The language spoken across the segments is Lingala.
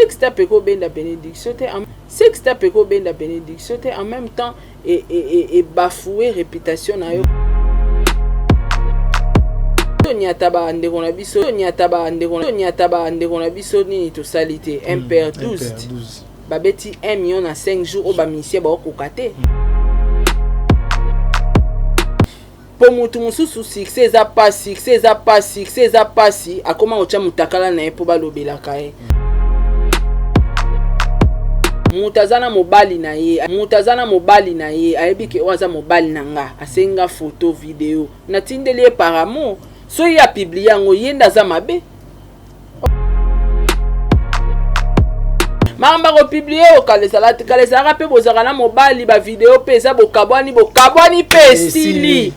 Sextape eko benda benediction te sextape eko benda benediction te en meme temps e, e, e, e bafoue reputation na yo. Tonyata ba ndeko na biso, tonyata ba ndeko, tonyata ba ndeko na biso nini tosali te. MPR 12 babeti 1 million na 5 jours oyo ba musiciens baokoka te. Po mutu mususu succès eza pasi, succès eza pasi, succès eza pasi, akoma kotia mutakala na ye po balobelaka ye. Mutu aza na mobali na ye, mutu aza na mobali na ye, ayebi ke oyo aza mobali na nga, asengi nga photo, video, natindeli ye par amour, soki ye a publie yango, ye nde aza mabe. Makambo ya kopublie oyo kala ezalaka te, kala ezalaka mpe bozalaka na mobali, ba video mpe eza bokabwani, bokabwani mpe esili.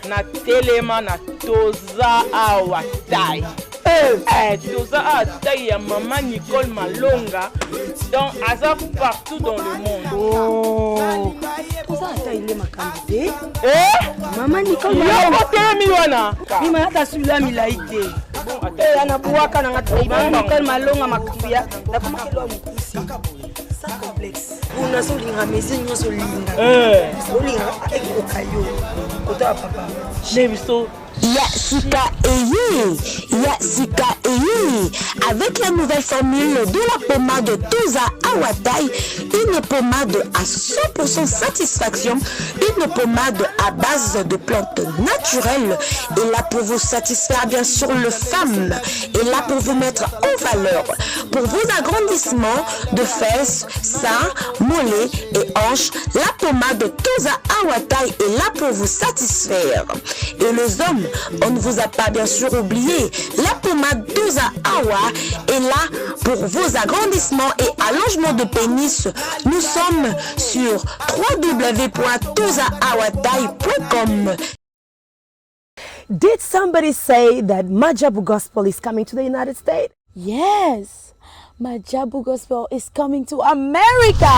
Natelema na toza awa tai eh. Eh, toza awa tai ya mama Nicole Malonga donc aza partout dans le monde. Oh. Toza ata ile makambo te. Eh? Mama Nicole Malonga. Yo kotelemi wana. Mima ata sula milai te. Eh, ana buaka na nga mama Nicole Malonga makambo ya nakomaki lwa mokusi. Sans complexe. Kuna so linga mesure nyonso linga. Eh. Olinga ekoka yo. Kota papa. Ne biso Ya sika eye, ya sika eye. Avec la nouvelle formule de la pommade Toza Awatai, une pommade à 100% satisfaction, une pommade à base de plantes naturelles, et là pour vous satisfaire bien sûr le femme, et là pour vous mettre en valeur, pour vos agrandissements de fesses, seins, mollets et hanches, la pommade Toza Awatai est là pour vous satisfaire. Et les hommes, on ne vous a pas bien sûr oublié, la pommade Toza Awa est là pour vos agrandissements et allongements de pénis. Nous sommes sur www.tozaawataï.com. Did somebody say that Majabu Gospel is coming to the United States? Yes, Majabu Gospel is coming to America.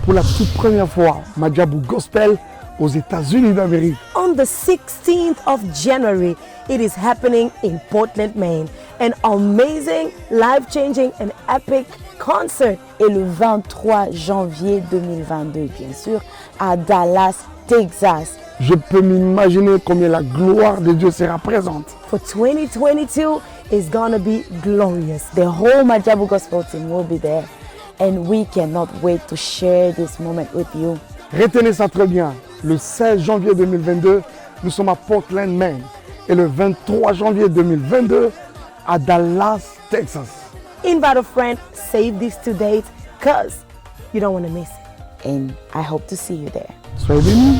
Pour la toute première fois, Majabu Gospel aux États-Unis d'Amérique. On the 16th of January, it is happening in Portland, Maine. An amazing, life-changing and epic concert. Et le 23 janvier 2022, bien sûr, à Dallas, Texas. Je peux m'imaginer combien la gloire de Dieu sera présente. For 2022 is gonna be glorious. The whole Majabu Gospel team will be there and we cannot wait to share this moment with you. Retenez ça très bien. Le 16 janvier 2022, nous sommes à Portland, Maine. Et le 23 janvier 2022, à Dallas, Texas. Invite a friend, save these two dates, cause you don't want to miss it. And I hope to see you there. Soyez bénis.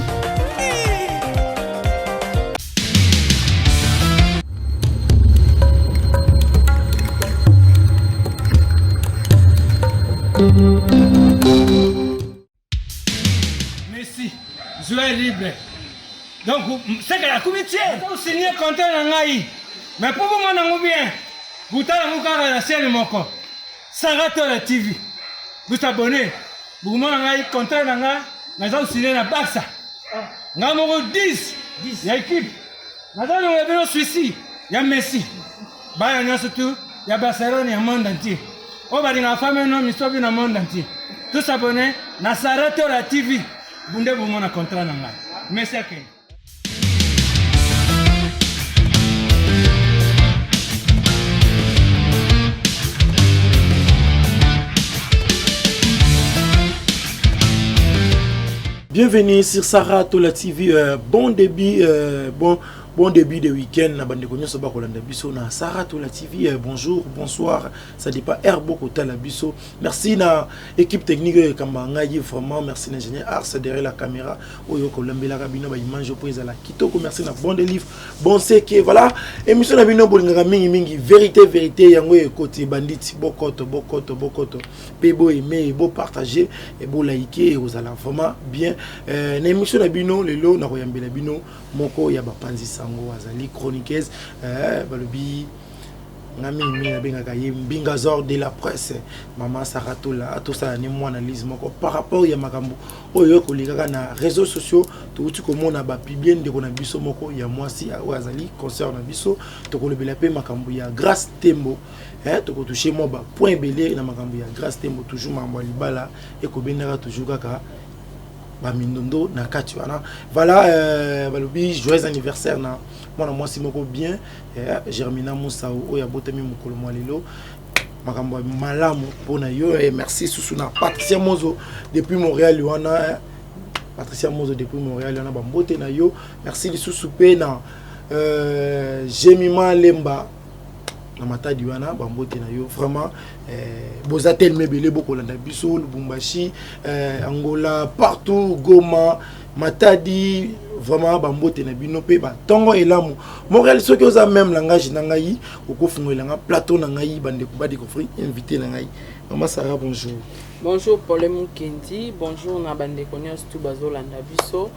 Messi, joueur libre. Donc, seke akomi tie osigne contrat na ngai mais mpo bomona yango bien botala yango kaka na chaîne moko Saratola TV bosabone bokomona ngai contrat na ngai naza kosigne na Barça ngai moko 10 ya équipe naza longola bino suisi ya Messi bana nyonso tu ya Barcelone ya monde entier oyo balingaka femme no misobi na monde entier. Tosabone na Sarah Tola TV bunde bomona contrat na ngai. Merci akende. Bienvenue sur Sarah Tola TV. Euh, bon début, euh, bon, bon début de week-end. Na bande nyonso bakolanda biso na Sarah Tola TV. Euh, bonjour, bonsoir. Ça dépend heure bokotala biso. Merci na équipe technique oyo ekamba ngai vraiment. Merci na ingénieur Ars derrière la caméra oyo kolambelaka bino ba image po ezala kitoko. Merci na bon de livre, bon seke. Voilà, émission na bino bolingaka mingi mingi vérité vérité yango ekoti banditi bokoto bokoto bokoto. Pe bo aimer, bo partager et bo liker ekozala vraiment bien. Euh, na émission na bino lelo na koyambela bino moko ya bapanzi sango azali chroniqueuse euh, balobi nga mingi mingi nabengaka ye mbingazor de la presse mama Sarah Tola atosala ne mwa analyse moko par rapport ya makambo oyo ekolekaka na réseaux sociaux. Touti komona bapublier ndeko na biso moko ya mwasi oyo azali concert na biso. Tokolobela mpe makambo ya Grâce Tembo, eh, tokotouche mwa bapoint ebele na makambo ya Grâce Tembo, toujours makambo ya libala ekobendaka toujours kaka bamindondo na kati wana. Voilà, euh, balobi joyeux anniversaire na mwana mwasi moko bien, eh, Germina Musau oyo abotami mokolo mwa lelo. Makambo ya malamu mpona yo. Eh, merci susu na Patricia Mozo depuis Montréal wana, eh, Patricia Mozo depuis Montréal wana, bambote na yo. Merci lisusu mpe na euh, Jemima Lemba na Matadi wana, bambote na yo vraiment. Eh, boza telema ebele bokolanda biso Lubumbashi, eh, Angola, partout, Goma, Matadi, vraiment bambote na bino mpe batongo elamu. Montréal, soki oza même langage na ngai, okofungolela nga plateau na ngai, bandeko badécouvrir invité na ngai. Mama Sarah, bonjour. Bonjour Paul Mukendi, bonjour na bandeko nyonso tu bazolanda biso.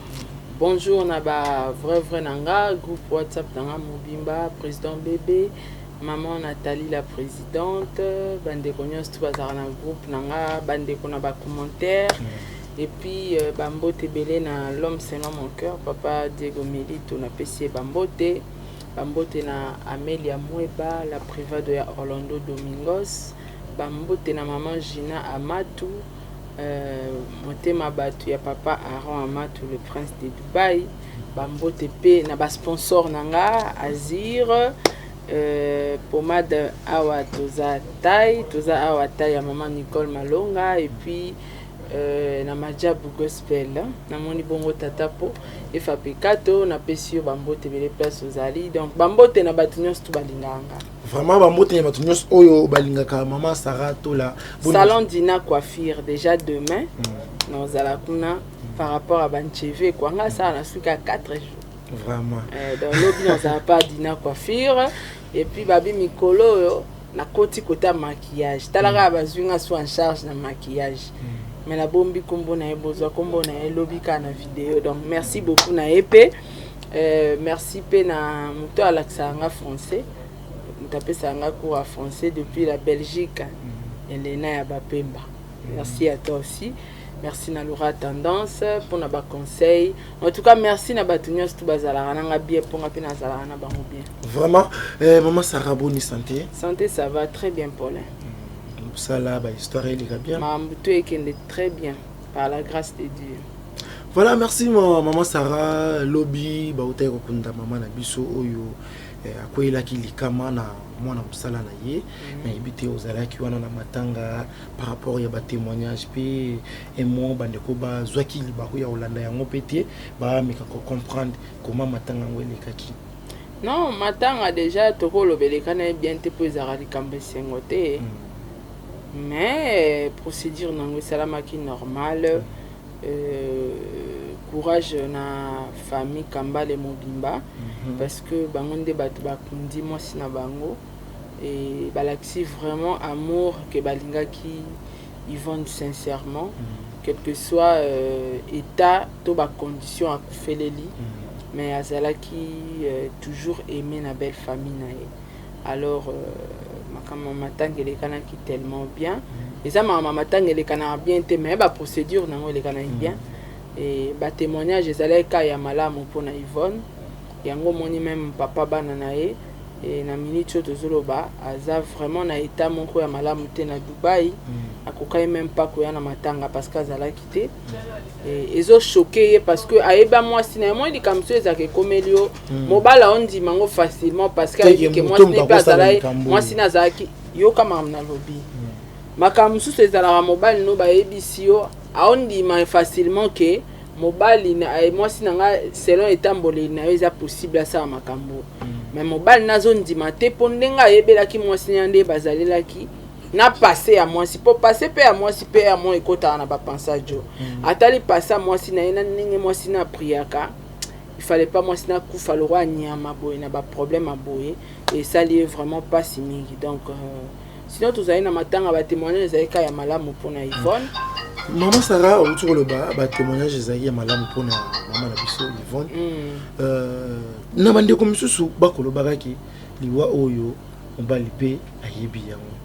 Bonjour na ba vrai vrai na nga, groupe WhatsApp na nga mobimba, président bébé, maman Nathalie la présidente, bandeko nyonso tu bazalaka na groupe na nga, bandeko na ba commentaire. Et puis euh, bambote ebele na l'homme selon mon cœur, papa Diego Milito, napesi ye bambote. Bambote na Amelia Mweba, la privado ya Orlando Domingos. Bambote na maman Gina Amatu, euh, motema bato ya papa Aaron Amatu, le prince de Dubaï. Bambote pe na ba sponsor na nga Azir, euh, pomade awa toza tai, toza awa tai ya maman Nicole Malonga, et puis euh, na Majabu Gospel namoni bongo tata po efa pekato, napesi yo bambote ebele place ozali. Donc bambote na bato nyonso tu balingaka nga. Vraiment bambote na bato nyonso oyo balingaka mama Sarah Tola. Salon Dina Coiffure déjà demain nazala kuna par rapport à bancheve kwa nga asala na suka ya 4 jours. Vraiment. Eh, donc lobi nazala pa Dina Coiffure et puis babi mikolo oyo nakoti kota maquillage, tala kaka bazwi nga so en charge na maquillage, mais nabombi nkombo na ye, bozwa nkombo na ye lobi kaka na video. Donc merci beaucoup na ye mpe euh, merci mpe na moto alakisaka nga français, moto apesaka nga cours ya français depuis la Belgique, Elena ya Bapemba, merci à toi aussi. Merci na Laura Tendance mpona baconseil. En tout cas merci na bato nyonso tu bazalaka nanga bien, mponga mpe nazalaka na bango bien. Vraiment, eh, mama Sarah, boni santé? Santé, ça va très bien, Paulin. Mosala, bahistoire eleka bien? Makambo to ekende très bien par la grâce de Dieu. Voilà, merci ma, mama Sarah. Lobi bautaki kokunda mama na biso oyo eh, akweyelaki likama na mwana mosala na ye. Nayebi te ozalaki wana na matanga, par rapport ya batémoignage mpe emo bandeko bazwaki libaku ya kolanda yango mpe te bameka kocomprendre comment matanga yango elekaki. Non, matanga déjà tokoloba eleka na ye bien te mpo ezalaka likambo esengo te, mais procédure nango esalamaki normal. Courage na famille Kambale mobimba, parce que bango nde bato bakundi mwasi na bango et balakisi vraiment amour ke balingaki Yvonne sincèrement, quel que soit état to bacondition akufeleli, mais azalaki toujours aimé na belle famille na ye. Alors makambo ya matanga elekanaki tellement bien. Eza makambo ya matanga elekanaka bien te, mais baprocédure nango elekanaki bien et batémoignage ezalaki ka ya malamu mpona Yvonne. Yango omoni même papa bana na ye. E na minute oyo tozoloba, aza vraiment na état moko ya malamu te na Dubai. Akokaki même pas koya na matanga parce que azalaki te. Ezochoquer ye parce que ayeba mwasi na ye. Moi, likambo so ezalaka, ekomeli yo, mobali aondima yango facilement parce que ayebi ke mwasi ne mpe azalaki, mwasi ne azalaki. Yoka makambo nalobi. Makambo mosusu ezalaka, mobali no bayebisi yo, aondima facilement ke mobali, mwasi na nga, selon etamboleli na yo, eza possible asala makambo. Mais mobali nazondima te, mpo ndenge ayebelaki mwasi na nde bazalelaki na passé ya mwasi, mpo passé mpe ya mwasi mpe ya mwa ekotaka na bapensa jo. Atali passé ya mwasi na ye na ndenge mwasi na apriaka, il fallait pas mwasi nakufa lokwa ya nyama boye na baproblème ya boye. Esali ye vraiment mpasi mingi. Donc sinon tozali na matanga, batémoignage ezali kaka ya malamu mpona Yvonne. Mama Sara, outi koloba batémoignage ezalaki ya malamu mpona mama na biso Yvonne. Na bandeko misusu bakolobakaki liwa oyo, mobali mpe ayebi yango.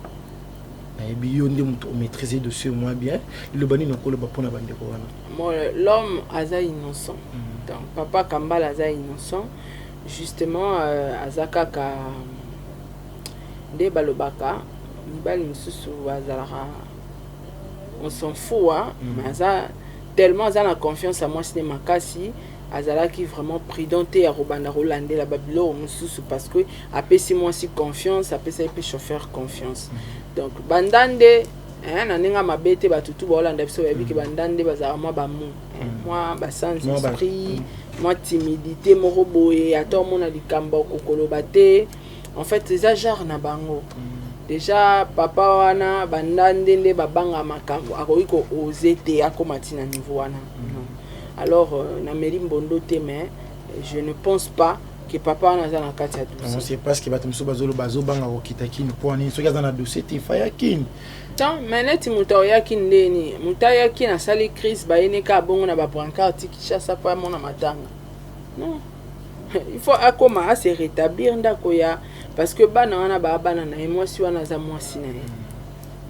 Nayebi yo nde moto omaîtrise dossier mwa bien. Liloba nini okoloba mpona bandeko wana? Bon, l'homme aza innocent. Donc papa Kambala aza innocent justement. Aza kaka nde balobaka, mibali mosusu bazalaka, on s'en fout, hein? Mais aza tellement, aza na confiance ya mwasi ne makasi, azalaki vraiment prudent te ya kobanda kolandela babiloko mosusu parce que apesi mwasi confiance, apesaki mpe chauffeur confiance. Donc banda nde, na ndenge ya mabe te, bato tu baolanda biso bayebi ke banda nde bazalaka mwa bamu, mwa basans esprit, mwa timidité moko boye. Ata omona likambo, okokoloba te. En fait, eza genre na bango déjà. Papa wana, banda nde nde babanga makambo, akoki kooser te akóma ntina niveau wana, non. Alors nameli mbondo te, mais je ne pense pas que papa wana aza na kati ya dossier. C'est parce que bato mosusu bazoloba azobanga kokita Kini mpo nini? Soki aza na dossier te, fa ya Kini. Tant mais neti moto aoyaki ndeni, moto ayaki nasali crise, bayeni kaka bongo na babrancard ti Kinshasa mpo amona matanga. Non, il faut akoma ase rétablir ndako ya, parce que bana wana baa bana na ye, mwasi wana aza mwasi na ye.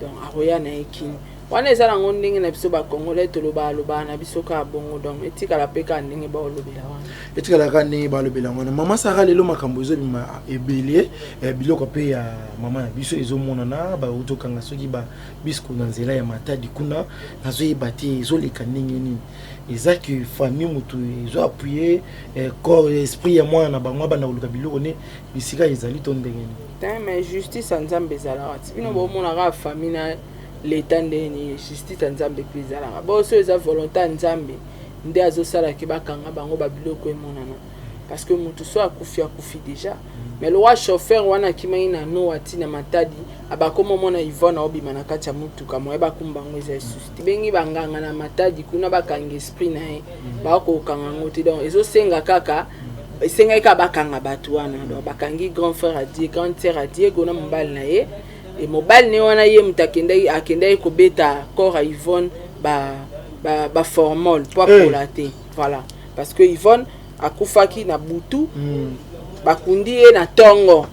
Donc akoya na ye Kini wana, eza nango ndenge na biso bacongolais tolobaka lobaka na biso kaka bongo. Donc etikala mpe kaka ndenge baolobela wana. Etikala kaka ndenge balobela wana. Mama Sara, lelo makambo ezobima ebele, biloko mpe ya mama na biso ezomonana, bauti okanga soki babisko na nzela ya Matadi kuna. Nazoyeba te ezoleka ndenge nini. Eza ke famille moto ezo appuyer corps, esprit ya mwana na bango abanda koluka biloko ne bisika ezali to ndenge nini? Te, mais justice ya Nzambe ezalaka ti bino bomonaka famille na leta ndeni. Justice ya Nzambe mpe ezalaka boso, eza volonté ya Nzambe nde azosalaki bakanga bango, babiloko emonana, parce que motu so akufi, akufi déjà. Mais lokwa chauffeur wana akimaki na noa ntina Matadi, abakoma omona Yvonne aobima na kati ya motuka, moye bakumba yango eza lisusu te. Bengi banganga na Matadi kuna, bakanga esprit na ye, bakokanga yango te. Donc ezosenga kaka, esengaki kaka bakanga bato wana. Donc bakangi grand frère adie, grande sœur ya Diego na mobali na ye. E mobali ne wana, ye moto akendaki kobeta corps ya Yvonne baformol po apola te. Voilà, parce que Yvonne akufaki na butu, bakundi ye na ntongo.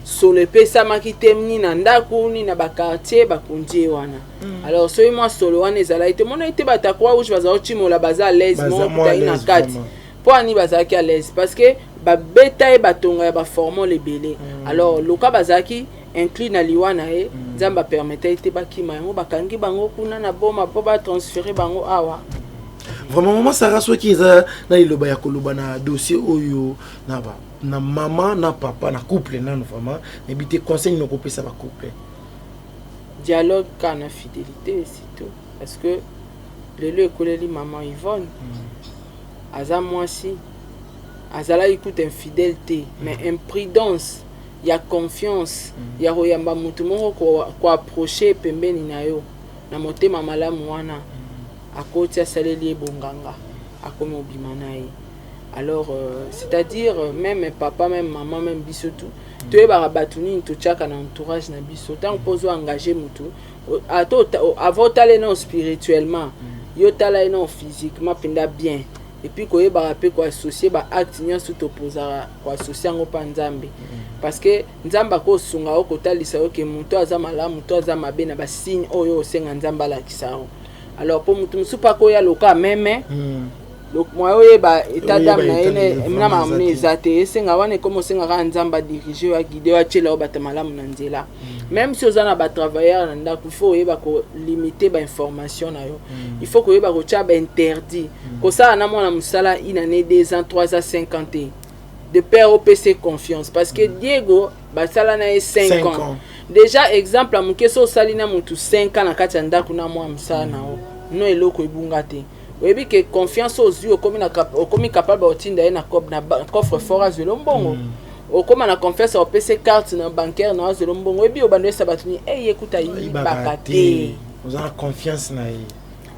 Solo epesamaki te, ni na ndako ni na baquartier. Bakundi ye wana. Alors soki mwa solo wana ezalaki te, mona ete bato ya Croix Rouge baza kotimola, baza à l'aise moko na kati. Mpo ani bazalaki à l'aise? Parce que babeta ye batonga ya baformol ebele. Alors loka bazalaki inclus na liwa na ye, Nzambe apermettre ye te bakima yango. Bakangi bango kuna na Boma mpo batransfere bango awa. Vraiment, mama Sara, soki eza na liloba ya koloba na dossier oyo, na ba na mama na papa na couple nano, vraiment nayebi te conseil nini okopesa bacouple. Dialogue kaka na fidélité, surtout parce que lelo ekoleli mama Yvonne. Aza mwasi, azalaki kuta infidèle te, mais imprudence ya confiance ya koyamba motu moko koapproche pembeni na yo na motema malamu wana, akoti, asaleli ye bonganga, akomi obima na ye. Alors c'est-à-dire même papa, même maman, même biso tu toyebaka bato nini totiaka na entourage na biso. Ntango mpo ozo engage motu, ata avant otala ye nano spirituellement, yo tala ye nano physiquement mpenza bien. Et puis koyebaka mpe koassocie baacte nyonso topozaka, koassocie yango mpa Nzambe, parce que Nzambe akosunga yo kotalisa yo ke moto aza malamu to aza mabe na basigne oyo osenga Nzambe alakisa yo. Alors mpo motu mosusu mpe akoya loka meme. Donc moyen oyeba état Oyeba d'âme na ye état na d'âme na makambo eza te. eza te. Esenga wana ekoma osenga kaka Nzambe adirige yo, aguide yo, atiela yo bato malamu na nzela. Même si oza na batravailleur na ndako, il faut oyeba kolimite bainformation na yo, il faut koyeba kotia bainterdit. Kosala na mwana mosala une année, 2 ans, 3 ans, 5 ans te, de peur opesa confiance, parce que Diego basala na ye 5 5 ans. ans. Déjà exemple ya moke, so osali na motu 5 ans na kati ya ndako na mwa mosala na yo, no eloko ebunga te. Oyebi ke confiance ozwi, okomi capable otinda ye na coffre fort azwela mbongo. Okóma na confiance, opesa carte na bancaire na azwela mbongo. Oyebi obanda oyesa bato ni eye ekuta yibaka te. Oza na confiance na ye.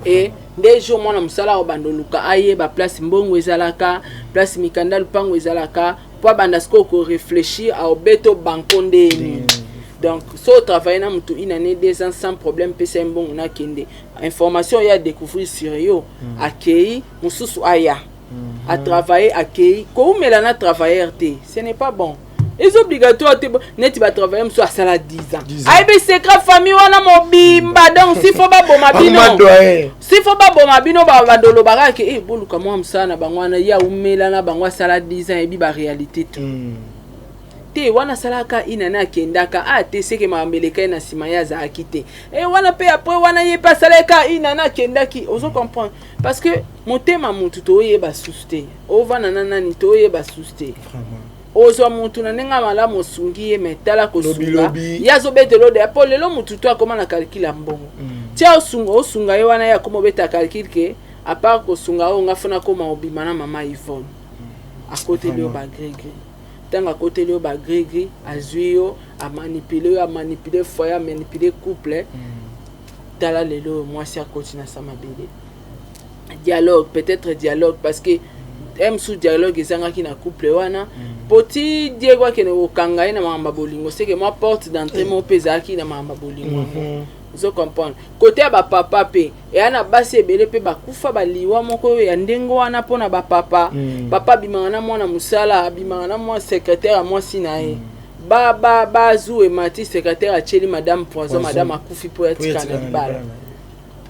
E nde jour mwana mosala obanda oluka ayeba place mbongo ezalaka, place mikanda lupango ezalaka, mpo abanda sikoyo korefléchir, aobeta banko ndeni. Donc so otravaille na motu une année, 2 ans sans problème, pesa ye mbongo nakende, information oyo adécouvrir sur yo, akei mosusu aya atravaille, akei koumela na travailleur te, ce n'est pas bon. Eza obligatoire te. Neti batravailleur mosusu asala 10 ans, 10 ans. Ayebi secret famille wana mobimba. Donc s'il faut baboma bino, Akoma s'il faut baboma bino, bandolobaka ke eh, boluka mwa mosala na bango wana, ye aumela na bango, asala 10 ans, yebi baréalité tout te. Wana asalaka inane, akendaka a te, seke makambo eleka ye na nsima, ye azalaki te. E wana mpe après wana ye mpe asalaka inane, akendaki. Ozo comprendre? Parce que motema motu toyeba susu te, ovanda na nani toyeba susu te. Ozwa motu na ndenge ya malamu, osungi ye, me tala kosunga Lobi-lobi. ye azobetela odeya, mpo lelo motu to akóma na calcul ya mbongo. Tia osunga, osunga ye wana, ye akóma obeta calcul ke à part kosunga oyo nga fona akóma obima na mama Yvonne, akoteli yo bagrégri. Ntango akoteli yo bagrégri, azwi yo, amanipule yo, amanipule foyer, amanipule couple. Tala lelo oyo mwasi akoti na sa mabele. Dialogue, peut-être dialogue, parce que mosusu dialogue ezangaki na couple wana, po ti Diego akende kokanga ye na makambo ya bolingo, seke mwa porte d'entrée moko mpe ezalaki na makambo ya bolingo yango. Ozo comprendre? Kote ya bapapa mpe eya na basi ebele mpe bakufa baliwa moko ya ndenge wana mpona bapapa. Papa abimaka na mwana mosala, abimaka na mwa secrétaire ya mwasi na ye, ba ba bazu emati, secrétaire atieli madame poison. Poison. Madame akufi mpo atikala na libala.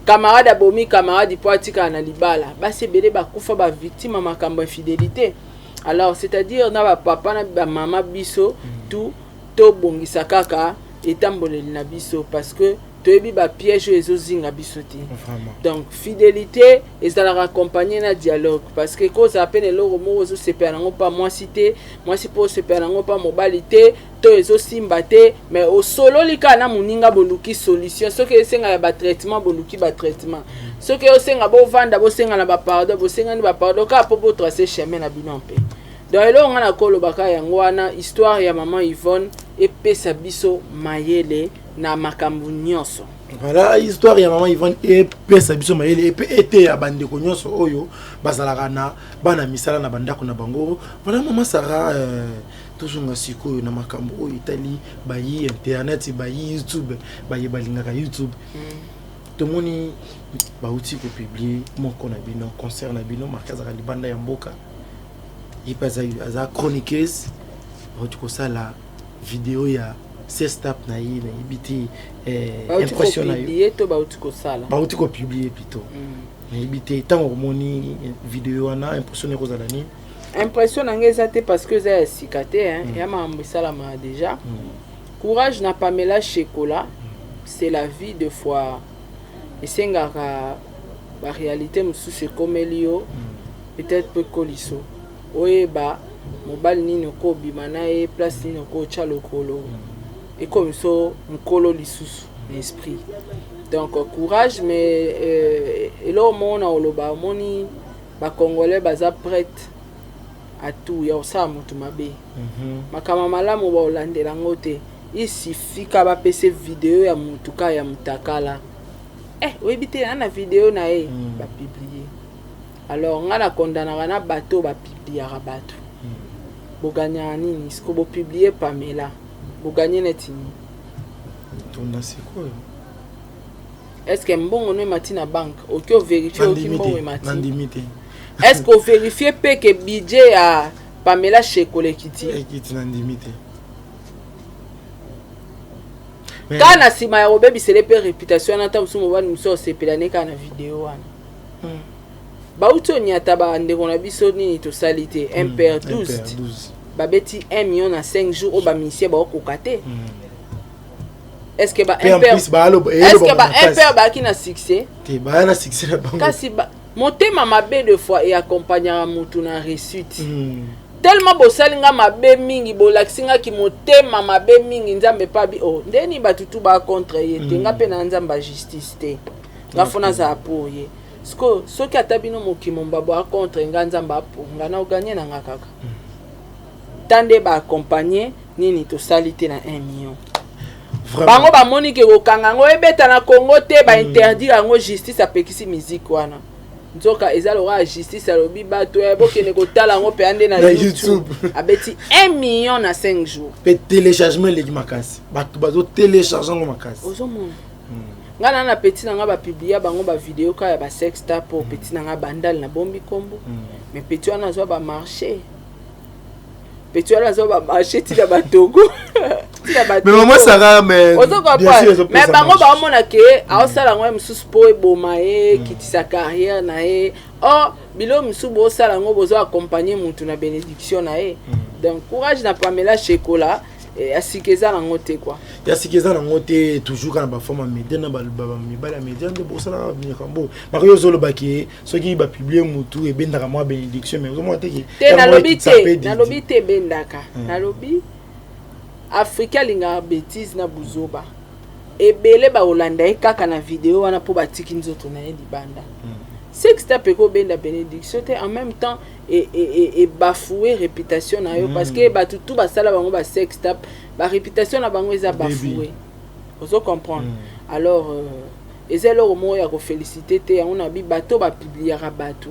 Camarade abomi camarade mpo atikala na libala. Basi ebele bakufa bavictime ya makambo ya infidélité. Alors c'est-à-dire na bapapa na bamama, biso tout tobongisa kaka etamboleli na biso, parce que toyebi bapiège oyo ezozinga biso te. Donc fidélité ezalaka accompagné na dialogue, parce que kozala mpe na eloko moko ozosepela nango mpa mwasi te, mwasi mpo osepela nango mpa mobali te, to ezosimba te, mais osololi kaka na moninga, boluki solution. Soki esenga ya batraitement, boluki batraitement. Soki osenga bovanda, bosenga na bapardon, bosengani bapardon, kaka mpo botrace chemin na bino mpe. Donc eloko nga na kolobaka yango wana, histoire ya mama Yvonne epesa biso mayele na makambo nyonso. Voilà, histoire ya mama Yvonne epesa biso mayele epe eteya bandeko nyonso oyo bazalaka na bana misala na bandako na bango. Voilà, mama Sara, tozonga sikoyo na makambo oyo etali bayi internet, bayi YouTube, baye balingaka YouTube. Tomoni bauti kopublie moko na bino, concert na bino. Marke azalaka libanda ya mboka, ye mpe aza chroniqueuse, bauti kosala video ya sextape na ye. Nayebi te impression na yo. To bauti kosala? Bauti kopublie plutôt. Nayebi te, ntango omoni video wana, impression na ekozala nini? Impression na ngai eza te, parce que eza ya sika te, hein. Ya makambo esalamaka déjà. Courage na Pamela Shekola. C'est la vie, de fois esengaka baréalité mosusu ekomeli yo, peut-être mpe koliso oyeba mobali nini okobima na ye, place nini okotya lokolo, ekomi so mokolo lisusu na esprit. Donc courage. Mais eloko moko na koloba, omoni bacongolais baza prête à tout ya kosala motu mabe. Makambo malamu baolandela yango te. Isifika bapesa video ya motu kaka ya motakala, oyebi te na video na ye, bapublie. Alors ngai nakondanaka na bato oyo bapubliaka bato. Boganyaka nini siko bopublie Pamela? Boganye neti nini? Tunda sikoyo. Est ce que mbongo no emati na banque? Oki overifie oki mbongo emati? Nandimi te. Est ce que overifie mpe ke budget ya Pamela Shekola ekiti? Ekiti, nandimi te. Kaka na nsima ya kobebisele mpe réputation wana, ata mosusu mobali mosusu osepela ne kaka na video wana. Bauti onyata bandeko na biso nini tosali te, MPR 12. MPR 12. Babeti 1 million na 5 jours oyo bamusicien baokoka te. Est ce que ba Pe en MPR plus, est ce que eyaloba ba makasi. MPR bayaki na succès? Te, baya na succès na bango. Kasi motema mabe de fois eaccompagnaka motu na réussite. Tellement bosali nga mabe mingi, bolakisi nga ki motema mabe mingi, Nzambe pa bi oh ndeni bato tu ba contre ye te, nga mpe na Nzambe ya justice te, nga fo nazala pour ye. Siko soki ata bino mokimo mbabo a contre nga, Nzambe apo nga na oganye na nga kaka. Ta nde baaccompagne nini tosali te na 1 million. Vraiment. Bango bamoni ke kokanga yango ebeta na Congo te, bainterdire yango, justice apekisi musique wana. Nzoka eza lokola justice alobi bato ya bokende kotala yango mpe ande na Na YouTube. YouTube. Abeti 1 million na 5 jours. Pe téléchargement eleki makasi, bato bazotélécharge yango makasi. Ozomona ngai na petit na ngai bapublia bango bavideo kaka ya basexta po petit na ngai bandale na bombi kombo, mais petit wana azwa bamarché, petit wana azwa bamarché ntina batogo, ntina. Mais mama Sarah, mais Ozo bien sûr comprendre, ezopesa mais bango marché. baomona ke aosala yango ye mosusu mpo eboma ye, ekitisa carrière na ye. Or biloko mosusu bosala yango, bozo accompagne mutu na bénédiction na ye. Donc courage na Pamela Shekola. Asika eza nango te quoi. Ya sika eza nango te. Toujours kaka na baforme ya média na mibali ya média nde bosalaka makambo makoki. Ozolobaki soki bapublie mutu ebendaka mwa bénédiction, mais ozomona te ke Te, yango nalobi ekitisa mpe te. Nalobi te ebendaka. Nalobi Afrika alingaka bétise na buzoba ebele. Bakolanda ye kaka na video wana mpo batiki nzoto na ye libanda. Sextape ekobenda bénédiction te, en même temps ebafouer réputation na yo, parce que bato tu basala bango basextape, baréputation na bango eza bafoué. Ozo comprendre? Alors eza eloko moko ya kofélicité te. Yango na bi bato bapubliaka bato,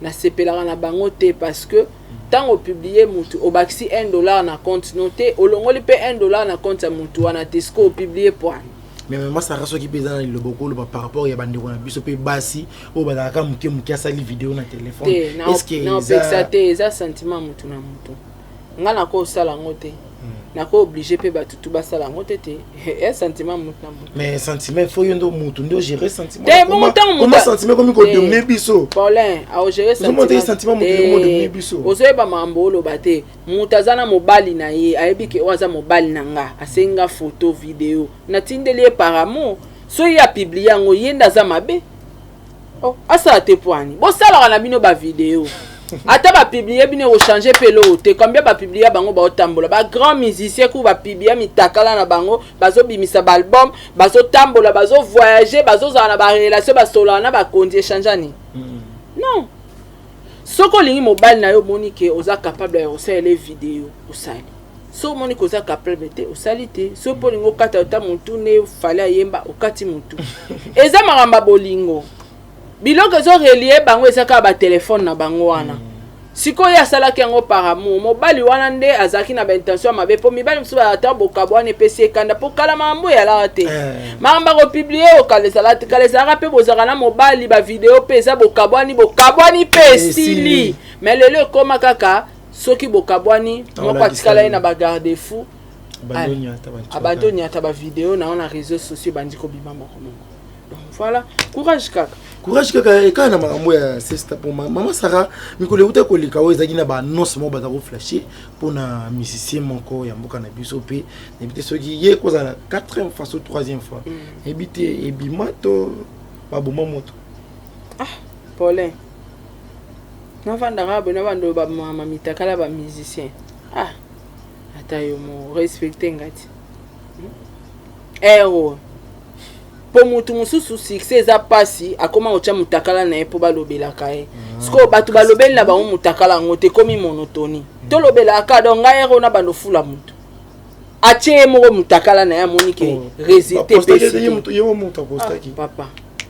nasepelaka na bango te, parce que ntango opublie mutu, obakisi 1 dollar na compte no te, olongoli mpe 1 dollar na compte ya mutu wana te. Siko opublie poine. Mais mama Sara, soki mpe eza na liloba okoloba par rapport ya bandeko na biso mpe basi oyo bazalaka moke moke, asali video na telefone. Te, Est-ce na opekisa te. Eza sentiment mutu na mutu. Nga nako osala yango te, nako oblige mpe bato tu basala yango te. Te, e sentiment mutu na mutu. Mais sentiment, faut yo ndo mutu nde ogérer sentiment. Te, bongo ntango Comment sentiment komi kodomine biso? Paulin aogere. Ozomona te sentiment moto ekomi kodomine biso. Ozoyeba makambo oloba te. Moto aza na mobali na ye, ayebi ke oyo aza mobali na nga, asengi nga photo, video, natindeli ye par amour. Soki ye apublie yango, ye nde aza mabe. Oh, asala te poani bosalaka na bino bavideo, ata bapublie bino, ekochange mpe eloko te. Combien bapublie bango, baotambola, bagrand musicien ku bapublie mitakala na bango, bazobimisa baalbum, bazotambola, bazovoyage, bazozala na barelation, basolaka na bakonzi, echange nini? Non, soki olingi mobali na yo, omoni ke oza capable ya kosalela video, osali. So omoni ke oza capable te, osali te. So mpo olingi okata ota motu nde fale ayemba, okati motu. Eza makambo ya bolingo. Biloko ezorelie bango eza kaka batelefone na bango wana. Sikoyo ye asalaki yango par amour. Mobali wana nde azalaki na baintention ya mabe, mpo mibali mosusu ata bokabo wana epesi ekanda, mpo kala makambo eyalaka te. Makambo akopublie oyo kala ezalaka te. Kala ezalaka mpe bozalaka na mobali, bavideo mpe eza, bokabwani, bokabwani mpe esili. Mais lelo ekóma kaka soki bokabwani, moko atikala ye na bagarde fou, abandi oniata bavideo na yo na réseaux sociaux, ebandi kobima moko moko. Donc voilà, courage kaka. Courage kaka. Ekaka na makambo ya sesta po mama Sara, mikolo euta koleka oyo ezalaki na baannonce moko baza koflashe mpona musicien moko ya mboka na biso. Mpe nayebi te soki ye kozala quatrième fois so troisième fois, nayebi te ebima to baboma moto. Ah, Paulin, navandaka boye na bando bamama mitakala bamusicien. Ah, ata yo mo respecte nga ti ero mpo motu mosusu succès eza mpasi, akóma kotya motakala na ye mpo balobelaka ye. Sikoyo bato balobeli na bango motakala yango te, ekomi monotonie. Tolobelaka donc ngai ero na bando fula motu atie ye moko motakala na ye, amoni ke résultat epesi. Papa,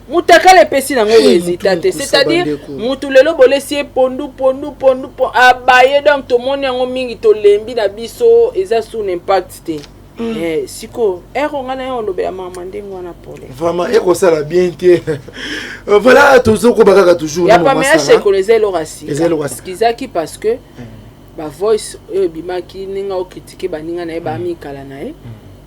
mutakala epesi nango résultat te, c'est-à-dire mutu lelo bolesi ye pondu pondu pondu po abaye. Donc tomoni yango mingi, tolembi na biso, eza sous impact te. Sikoyo ero ngai na ye olobela mama ndenge wana pole. Vraiment ekosala bien te. Voilà, tozokoba kaka toujours. Ya Pamela Shekolo eza eloko ya sika ezalaki parce que bavoice oyo ebimaki ndenge okritike baninga na ye, bamikala na ye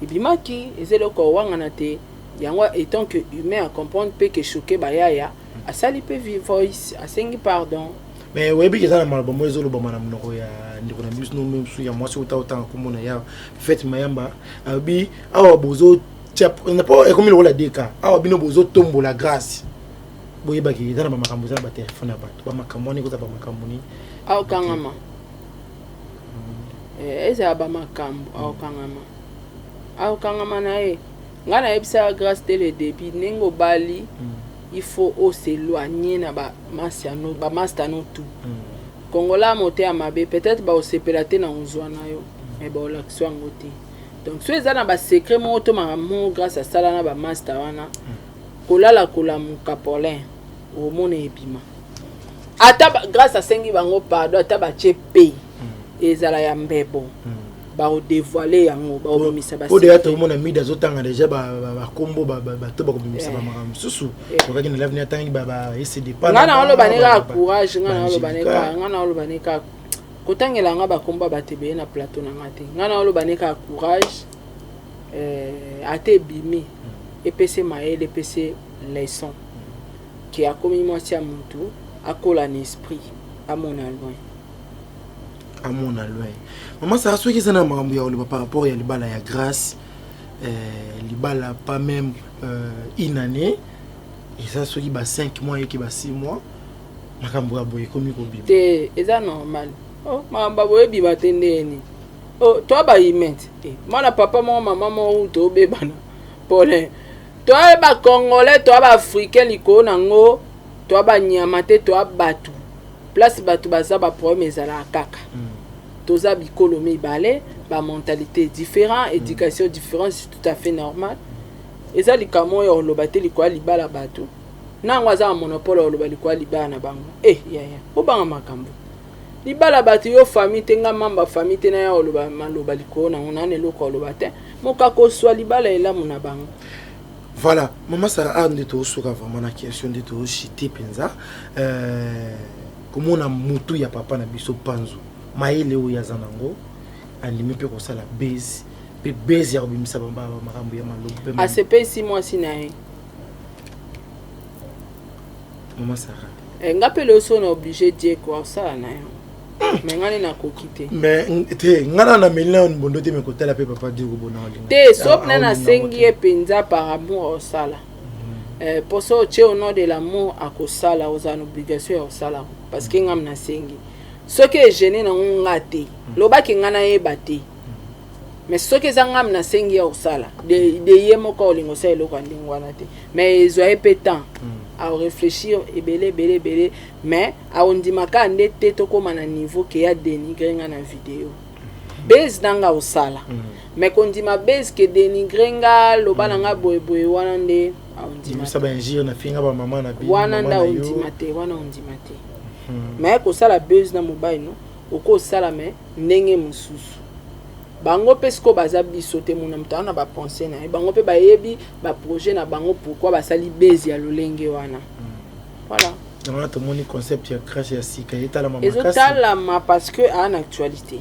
ebimaki, eza eloko owangana te. Yango étant que humain acomprendre mpe ke choke bayaya. Asali mpe voice, asengi pardon. Mais oyebi eza na maloba moko ezolobama na monoko ya ndeko na biso mosusu ya mwasi ota otanga kombo na ya Fete Mayamba, alobi awa bozotia po ekomi lokola deka awa bino bozotombola Grâce, boyebaki eza na bamakambo, eza na batelefone ya bato, bamakambo wana ekozala bamakambo nini? Aokangama, ezala bamakambo, aokangama, aokangama na ye. Ngai nayebisaka Grâce dès le début, ndenge obali, il faut os'éloigner na bamaster no tout. Kongola motema mabe, peut-être baosepela te na kozwa na yo, mais baolakisa yango te. Donc so eza na basecret moko to makambo moko Grâce asala na bamaster wana, kolala kolamuka, Paulin, omona ebima. Ata Grâce asengi bango pardon, ata batie pe ezala ya mbebo, bakodévoiler yango, bakobimisa. Po deya tokomona Mida azotanga déjà bakombo bato bakobimisa bamakambo mosusu. Tokaki na l'avenir, atangi baecd. Nga na oloba ne kaka courage. Nga na oloba ne kaka, nga na oloba ne kaka, kotangela nga bakombo ya bato ebele na plateau na nga te. Nga na oloba ne kaka courage. Ata ebimi, epesi mayele, epesi leçon ke akomi mwasi ya motu, akola na esprit, amona loin. Amona loin. Mama Sara, soki eza na makambo ya koloba par rapport ya libala ya Grâce, libala pas même une année, eza soki ba 5 mois, eki ba 6 mois, makambo ya boye ekomi kobima? Te, eza normal. Oh, makambo ya boye ebima te ndeni? Oh, toa bahumain te. Mwana papa moko, mama moko, tobebana, Paulin. Toa bacongolais, toa baafricain, likolo nango toa banyama te, toa bato. Place bato baza, baproblème ezalaka kaka. Toza bikolo mibale, bamentalité différent, éducation différent, c'est tout à fait normal. Eza likambo oyo oloba te likolo ya libala bato nango aza na monopole ya oloba likolo ya libala na bango. E yaya, obanga makambo libala bato, yo famille te, nga mamba famille te, naya oloba maloba likolo nango nana eloko oloba te, mokako oswa libala elamu na bango. Voilà, mama Sara, awa nde tozosuka vraiment na question, nde tozoshite mpenza. Komona mutu ya papa na biso Panzu, mayele oyo aza nango, andimi mpe kosala base mpe base ya kobimisa makambo ya maloba mpe Asepesi mwasi na ye. Mama Sara. Nga mpe lelo so na obligé Dieko osala na yo, mais nga nde nakoki te. Mais te, nga na nameli na bondo te, me kotala mpe papa Dieko bona olinga. Te, so mpena nasengi ye mpenza par amour, osala. Mpo so otie au nom de l'amour, akosala, ozala na obligation ya kosala, parce que ngam nasengi. Soki egêner nango nga te, lobaki nga nayeba te, mais soki eza ngam nasengi ya kosala de ye moko, olinga osala eloko ya ndenge wana te. Mais ezwa ye mpe temps aréfléchir ebele ebele ebele, mais aondima kaka nde te. Tokóma na niveau ke ya dénigre nga na video, base na nga osala, mais kondima base ke dénigre nga, loba na nga boyeboye, wana nde aondima. Bimisa bainjure na finga bamama na bino. Wana nde aondima te, wana ondima te. Mais kosala base na mobali no, okosala, mais ndenge mosusu. Bango mpe sikoyo baza biso te, mona moto aza na bapense na ye, bango mpe bayebi baprojet na bango, pourquoi basali base ya lolenge wana. Voilà. Yango wana tomoni concept ya crash ya sika etalama makasi. Ezotalama parce que aa na actualité.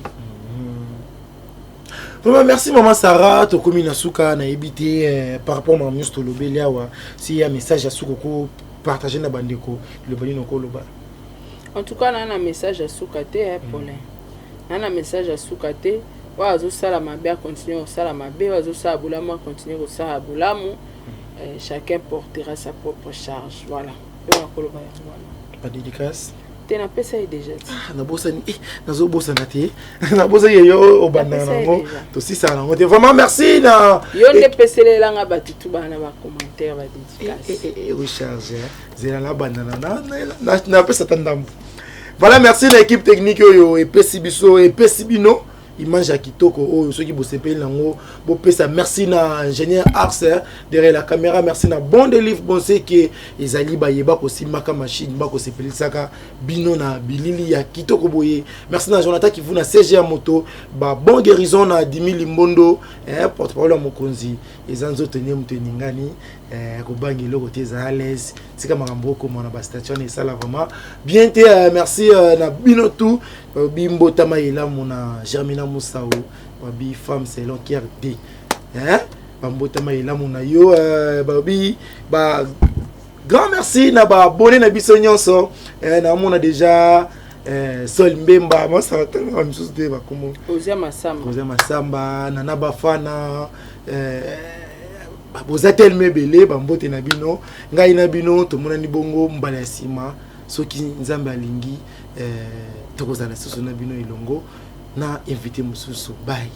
Vraiment merci, mama Sara. Tokomi na suka. Nayebi te, par rapport makambo nyonso tolobeli awa, si ya message ya suka okopartage na bandeko, liloba nini okoloba? En tout cas, naa na message ya suka te, Paulin, naa na message ya suka te. Oyo azosala mabe acontinue kosala mabe, oyo azosala bolamu acontinue kosala bolamu. Chacun portera sa propre charge. Voilà, oyo nakoloba yango wana. Badédicace? Te, napesa ye déjà ti. Ah, nabosani, nazobosana te, nabosani yo obandaka nango, tosisaka nango te. Vraiment merci na Yo nde peselelanga bato tu bana bacommentaire, badédicace. Recharge zela, nabandana, napesa ta ndambo. Voilà, merci na équipe technique oyo epesi biso, epesi bino image ya kitoko oyo. Soki bosepeli nango, bopesa merci na ingénieur Ars derrière la caméra, merci na Bon de Livre Bonseke, ezali bayeba kosimbaka machine, bakosepelisaka bino na bilili ya kitoko boye. Merci na Jonathan Kivu na CG ya moto ba bon guérison, na Dimi Limbondo, porte parole ya mokonzi. Eza nzoto nde moto eningani, kobanga eloko te, eza à l'aise. Tika makambo okoma na bastation wana, esala vraiment bien te. Merci na bino tout. Bimbotama elamu na Germina Musau, babi femme selon Kier D, bambotama elamu na yo, babi ba. Grand merci na baabonnés na biso nyonso. Naomona déjà Sol Mbemba, masala tanga misusu te, bakombo. Ozia Masamba. Ozia Masamba, Nana Bafana, boza telema ebele. Bambote na bino. Ngai na bino tomonani bongo mbala ya nsima, soki Nzambe alingi. Tokozala susu na bino elongo na invité mosusu. Bye.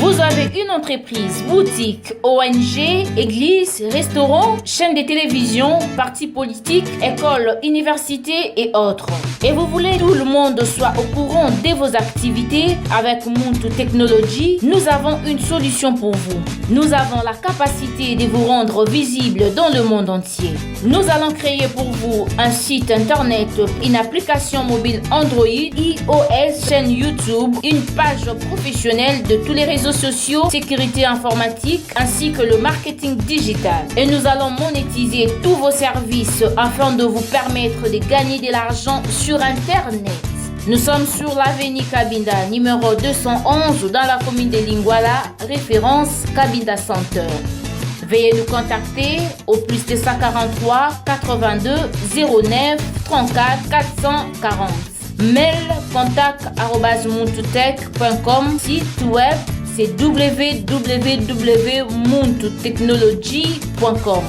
Vous avez une entreprise, boutique, ONG, église, restaurant, chaîne de télévision, parti politique, école, université et autres. Et vous voulez que tout le monde soit au courant de vos activités? Avec Muntu Technology, nous avons une solution pour vous. Nous avons la capacité de vous rendre visible dans le monde entier. Nous allons créer pour vous un site internet, une application mobile Android, iOS, chaîne YouTube, une page professionnelle de tous les réseaux sociaux, sécurité informatique ainsi que le marketing digital. Et nous allons monétiser tous vos services afin de vous permettre de gagner de l'argent sur Internet. Nous sommes sur l'avenue Kabinda, numéro 211, dans la commune de Lingwala, référence Kabinda Center. Veuillez nous contacter au plus 243 82 09 34 440. Mail contact@muntutech.com. Site web, c'est www.muntutechnology.com.